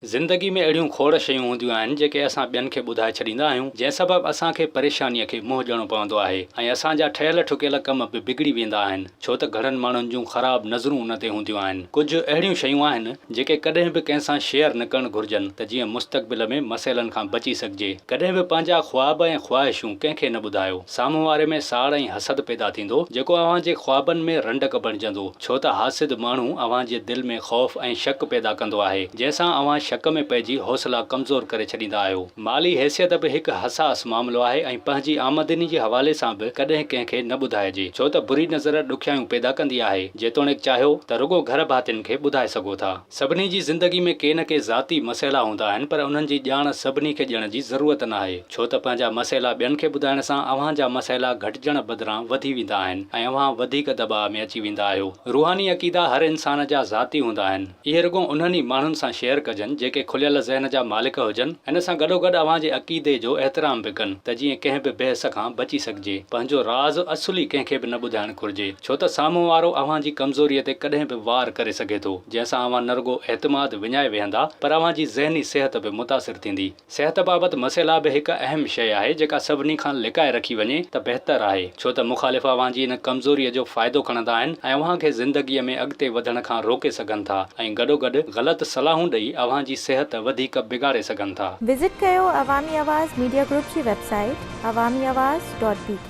زندگي ۾ اهڙيون کوڙ شيون هونديون آهن جيڪي اسان ٻين کي ٻڌائي ڇڏيندا آهيون جنهن سبب اسان کي پريشانيء کي منهن ڏيڻو پوندو آهي ۽ اسان جا ٺهيل ٺڪيل ڪم به بگڙي ويندا آهن ڇو ته گهڻن ماڻهن جون خراب نظرون ان تي هونديون آهن. ڪجهه اهڙيون شيون آهن جيڪي ڪڏهن به ڪنهن سان شيئر نه ڪرڻ گهرجن ته جيئن مستقبل ۾ مسئلن کان بچي سگهجي. ڪڏهن به پنهنجا خواب ۽ خواهشون ڪنهن کي نه ٻڌايو. سامهون واري ۾ ساڙ ۽ حسد پيدا ٿيندو جيڪو اوهان جي خوابن ۾ رنڊڪ بڻجندو. ڇو ته حاسد ماڻهو اوهان جي دل ۾ خوف ۽ شڪ پيدا ڪندو آهي، جنهن سان اوهان شڪ ۾ پئجي حوصلا ڪمزور ڪري ڇڏيندا آهيو. مالي حيثيت به هڪ حساس معاملو آهي ۽ پنهنجي آمدني جي حوالي سان به ڪڏهن ڪنهن کي نه ٻڌائجي، ڇو ته بري نظر ڏکيائيون پيدا ڪندي آهي، جيتوڻيڪ چاهيو ته رڳو گهر ڀاتين کي ٻڌائي سگهو ٿا. سڀني جي زندگي ۾ ڪي نه ڪي ذاتي مسئلا هوندا آهن پر انهن جي ڄاڻ سڀني کي ڏيڻ جي ضرورت ناهي ڇو ته پنهنجا مسئلا ٻين کي ٻڌائڻ سان اوهان جا مسئلا گهٽجڻ بدران وڌي ويندا آهن ۽ اوهان وڌيڪ دٻاء ۾ اچي ويندا آهيو. روحاني عقيدا هر انسان جا ذاتي هوندا آهن. اهي رڳو انهن ئي ماڻهن سان شيئر ڪجن جيڪي کليل ذهن جا مالڪ هجن ان سان گڏوگڏ اوهان جي عقيدي جو احترام به ڪن ته جيئن ڪنهن به بحث کان بچي سگهجي. پنهنجو راز اصل ئي ڪنهن کي به نه ٻڌائڻ گهرجي. ڇو ته سامهون وارو اوهان جي ڪمزوريء تي ڪڏهن به وار ڪري سگهي ٿو، جنهن سان اوهان نه رڳو اعتماد وڃائي ويهندا، پر اوهان جي ذهني صحت به متاثر ٿيندي. صحت بابت مسئلا به هڪ اهم شيء آهي، جيڪا سڀني کان لڪائي رکي وڃي ته بهتر آهي، ڇو ته مخالف اوهان جي ان ڪمزوريء جو فائدو کڻندا آهن ۽ اوهان کي زندگيء ۾ اڳتي وڌڻ کان روڪي سگهن ٿا ۽ گڏوگڏ غلط صلاحون ڏئي اوهان جي صحت وڌيڪ بگاڙي سگهن ٿا. وزٽ ڪيو عوامي آواز ميڊيا گروپ جي website Awami Awaz dot B K.